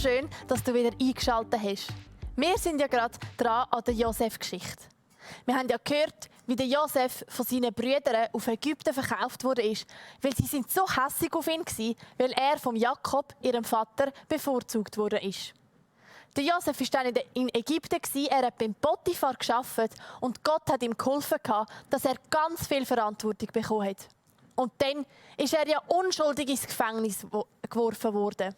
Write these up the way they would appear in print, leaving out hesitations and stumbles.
schön, dass du wieder eingeschaltet hast. Wir sind ja gerade dran an der Josef-Geschichte. Wir haben ja gehört, wie der Josef von seinen Brüdern auf Ägypten verkauft wurde, weil sie sind so hässig auf ihn waren, weil er vom Jakob, ihrem Vater, bevorzugt wurde. Der Josef war dann in Ägypten, er hat beim Potiphar gearbeitet und Gott hat ihm geholfen, dass er ganz viel Verantwortung bekommen hat. Und dann ist er ja unschuldig ins Gefängnis geworfen worden.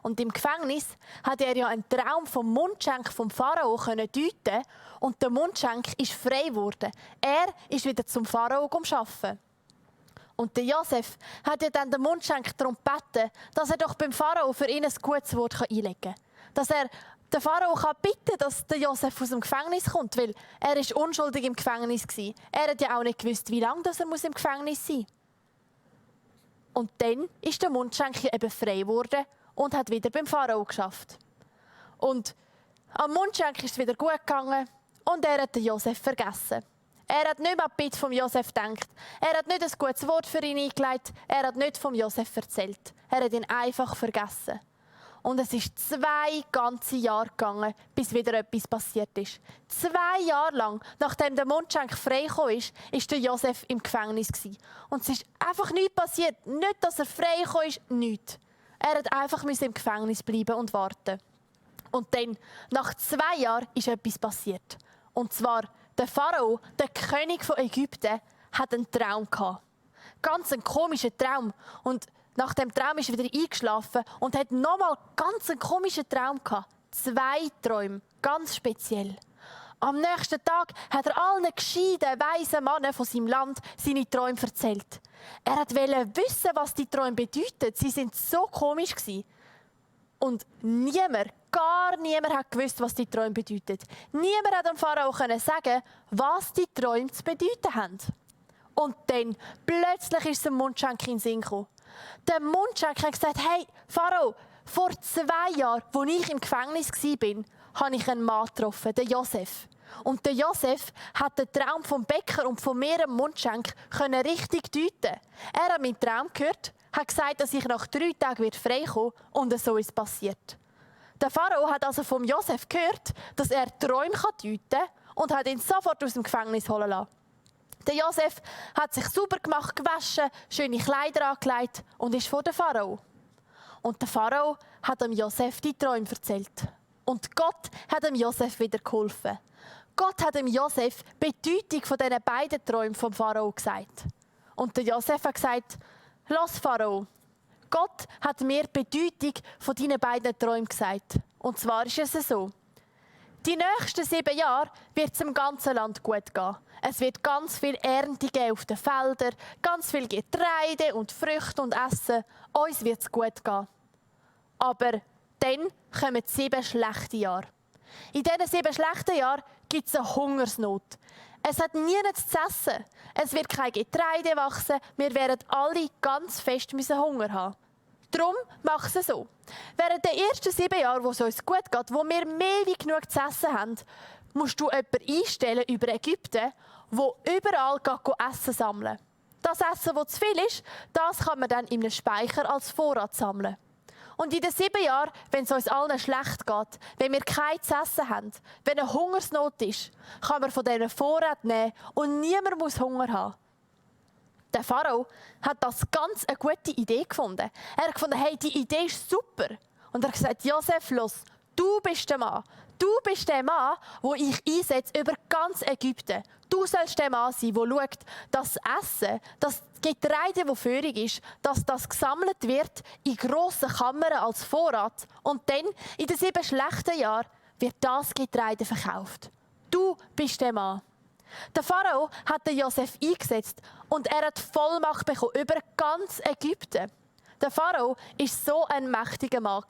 Und im Gefängnis hat er ja einen Traum vom Mundschenk vom Pharao deuten und der Mundschenk ist frei geworden. Er ist wieder zum Pharao arbeiten. Und der Josef hat ja dann den Mundschenk darum gebeten, dass er doch beim Pharao für ihn ein gutes Wort einlegen kann. Dass er den Pharao bitten kann, dass der Josef aus dem Gefängnis kommt, weil er ist unschuldig im Gefängnis war. Er hat ja auch nicht gewusst, wie lange er im Gefängnis sein muss. Und dann ist der Mundschenk eben frei geworden und hat wieder beim Pharao geschafft. Und am Mundschenk ist es wieder gut gegangen und er hat den Josef vergessen. Er hat nicht mehr an die Bitte von Josef gedacht. Er hat nicht ein gutes Wort für ihn eingelegt. Er hat nicht vom Josef erzählt. Er hat ihn einfach vergessen. Und es ist 2 ganze Jahre gegangen, bis wieder etwas passiert ist. 2 Jahre lang, nachdem der Mundschenk frei gekommen ist, war der Josef im Gefängnis. Und es ist einfach nichts passiert. Nicht, dass er frei gekommen ist, nichts. Er hat einfach im Gefängnis bleiben und warten. Und dann, nach 2 Jahren, ist etwas passiert. Und zwar, der Pharao, der König von Ägypten, hat einen Traum gehabt. Ganz einen komischen Traum. Und nach dem Traum ist er wieder eingeschlafen und hat nochmal ganz einen komischen Traum gehabt. 2 Träume, ganz speziell. Am nächsten Tag hat er allen gescheiten, weisen Männern von seinem Land seine Träume erzählt. Er wollte wissen, was die Träume bedeuten. Sie sind so komisch gewesen. Und gar niemand hat gewusst, was die Träume bedeuten. Niemand hat dem Pharao sagen, was die Träume zu bedeuten haben. Und dann, plötzlich ist der Mundschenk in den Sinn gekommen. Der Mundschenk hat gesagt, hey, Pharao, vor 2 Jahren, als ich im Gefängnis war, habe ich einen Mann getroffen, den Josef. Und der Josef hat den Traum vom Bäcker und von mir, dem Mundschenk, richtig deuten. Er hat meinen Traum gehört, hat gesagt, dass ich nach 3 Tagen freikomme und so ist passiert. Der Pharao hat also vom Josef gehört, dass er Träume deuten kann und hat ihn sofort aus dem Gefängnis holen lassen. Der Josef hat sich sauber gemacht, gewaschen, schöne Kleider angelegt und ist vor dem Pharao. Und der Pharao hat dem Josef die Träume erzählt. Und Gott hat dem Josef wieder geholfen. Gott hat dem Josef die Bedeutung von diesen beiden Träumen vom Pharao gesagt. Und der Josef hat gesagt, «Lass Pharao, Gott hat mir die Bedeutung von deinen beiden Träumen gesagt. Und zwar ist es so. Die nächsten 7 Jahre wird es im ganzen Land gut gehen. Es wird ganz viel Ernte geben auf den Feldern, ganz viel Getreide und Früchte und Essen. Uns wird es gut gehen. Aber dann kommen 7 schlechte Jahre. In diesen 7 schlechten Jahren gibt es eine Hungersnot. Es hat nichts zu essen. Es wird kein Getreide wachsen. Wir werden alle ganz fest Hunger haben. Darum mach es so. Während der ersten 7 Jahre, wo es uns gut geht, wo wir mehr wie genug zu essen haben, musst du jemanden einstellen über Ägypten, wo überall Essen sammeln. Das Essen, das zu viel ist, das kann man dann in einem Speicher als Vorrat sammeln. Und in den 7 Jahren, wenn es uns allen schlecht geht, wenn wir kein zu essen haben, wenn eine Hungersnot ist, kann man von diesen Vorräten nehmen und niemand muss Hunger haben. Der Pharao hat das ganz eine gute Idee gefunden. Er hat gefunden, hey, die Idee ist super. Und er hat gesagt, Josef, los, du bist der Mann. Du bist der Mann, den ich einsetze über ganz Ägypten. Du sollst der Mann sein, der schaut, dass das Essen, das Getreide, das führig ist, dass das gesammelt wird in grossen Kammern als Vorrat. Und dann, in den 7 schlechten Jahren, wird das Getreide verkauft. Du bist der Mann. Der Pharao hat den Josef eingesetzt und er hat Vollmacht bekommen über ganz Ägypten. Der Pharao war so ein mächtiger Mann.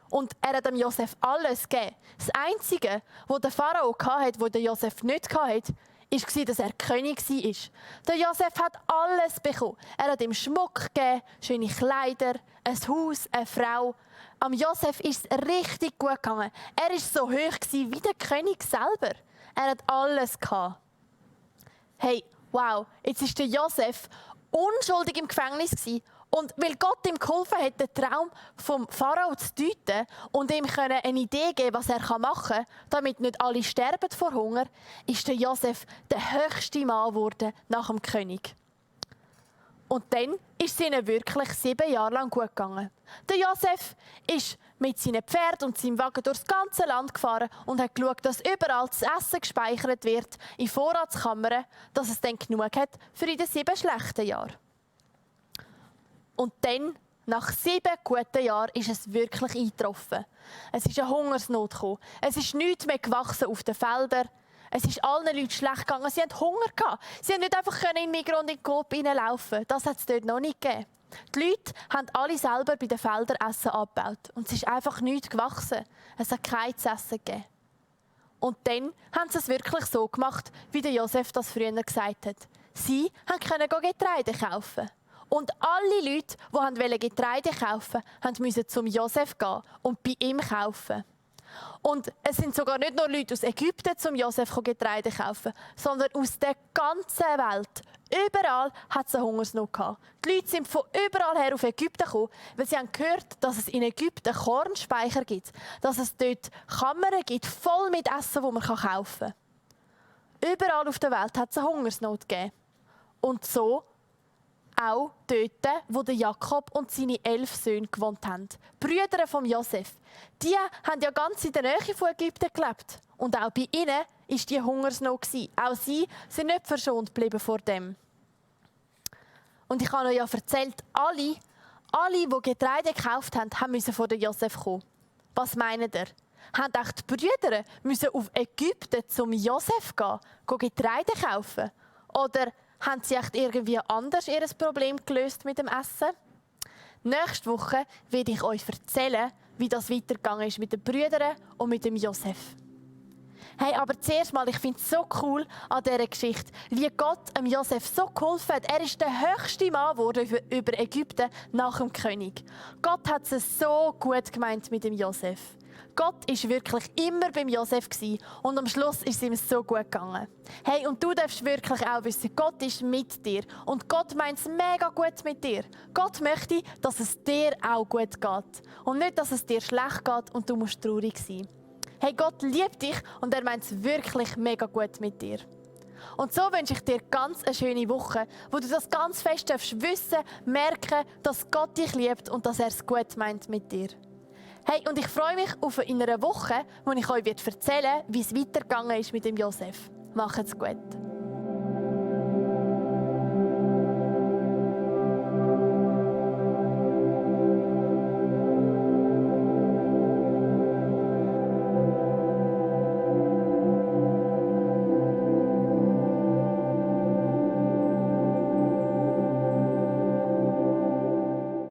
Und er hat dem Josef alles gegeben. Das Einzige, was der Pharao hatte, was der Josef nicht hatte, war, dass er König war. Der Josef hat alles bekommen. Er hat ihm Schmuck gegeben, schöne Kleider, ein Haus, eine Frau. Am Josef ist es richtig gut gegangen. Er war so hoch wie der König selber. Er hat alles gehabt. Hey, wow, jetzt war der Josef unschuldig im Gefängnis Und weil Gott ihm geholfen hat, den Traum vom Pharao zu deuten und ihm eine Idee geben, was er machen kann, damit nicht alle sterben vor Hunger, ist der Josef der höchste Mann geworden nach dem König. Und dann ist es ihnen wirklich 7 Jahre lang gut gegangen. Der Josef ist mit seinen Pferden und seinem Wagen durchs ganze Land gefahren und hat geschaut, dass überall das Essen gespeichert wird in Vorratskammern, dass es dann genug hat für in den 7 schlechten Jahren. Und dann, nach 7 guten Jahren, ist es wirklich eingetroffen. Es ist eine Hungersnot gekommen. Es ist nichts mehr gewachsen auf den Feldern. Es ist allen Leuten schlecht gegangen. Sie hatten Hunger gehabt. Sie konnten nicht einfach in den Migros und in den Coop reinlaufen. Das hat es dort noch nicht gegeben. Die Leute haben alle selber bei den Feldern Essen abgebaut. Und es ist einfach nichts gewachsen. Es hat kein zu essen gegeben. Und dann haben sie es wirklich so gemacht, wie der Josef das früher gesagt hat. Sie können Getreide kaufen. Und alle Leute, die Getreide kaufen wollten, mussten zum Josef gehen und bei ihm kaufen. Und es sind sogar nicht nur Leute aus Ägypten zum Josef Getreide kaufen, sondern aus der ganzen Welt. Überall hat es eine Hungersnot gehabt. Die Leute sind von überall her auf Ägypten gekommen, weil sie haben gehört, dass es in Ägypten Kornspeicher gibt, dass es dort Kammern gibt, voll mit Essen, das man kaufen kann. Überall auf der Welt hat es eine Hungersnot gegeben. Und so auch dort, wo der Jakob und seine 11 Söhne gewohnt haben. Die Brüder von Josef. Die haben ja ganz in der Nähe von Ägypten gelebt. Und auch bei ihnen war die Hungersnot. Auch sie sind nicht verschont geblieben vor dem. Und ich habe euch ja erzählt, alle, die Getreide gekauft haben, mussten vor den Josef kommen. Was meint ihr? Haben auch die Brüder müssen auf Ägypten zum Josef gehen Getreide kaufen? Oder haben sie echt irgendwie anders ihr Problem gelöst mit dem Essen? Nächste Woche werde ich euch erzählen, wie das weitergegangen ist mit den Brüdern und mit dem Josef. Hey, aber zuerst mal, ich finde es so cool an dieser Geschichte, wie Gott dem Josef so geholfen hat. Er ist der höchste Mann geworden über Ägypten nach dem König. Gott hat es so gut gemeint mit dem Josef. Gott war wirklich immer beim Josef und am Schluss ist es ihm so gut gegangen. Hey, und du darfst wirklich auch wissen, Gott ist mit dir und Gott meint es mega gut mit dir. Gott möchte, dass es dir auch gut geht und nicht, dass es dir schlecht geht und du musst traurig sein. Hey, Gott liebt dich und er meint es wirklich mega gut mit dir. Und so wünsche ich dir ganz eine schöne Woche, wo du das ganz fest wissen, merken, dass Gott dich liebt und dass er es gut meint mit dir. Hey, und ich freue mich auf in einer Woche, wo ich euch erzählen werde, wie es weitergegangen ist mit dem Josef. Macht's gut.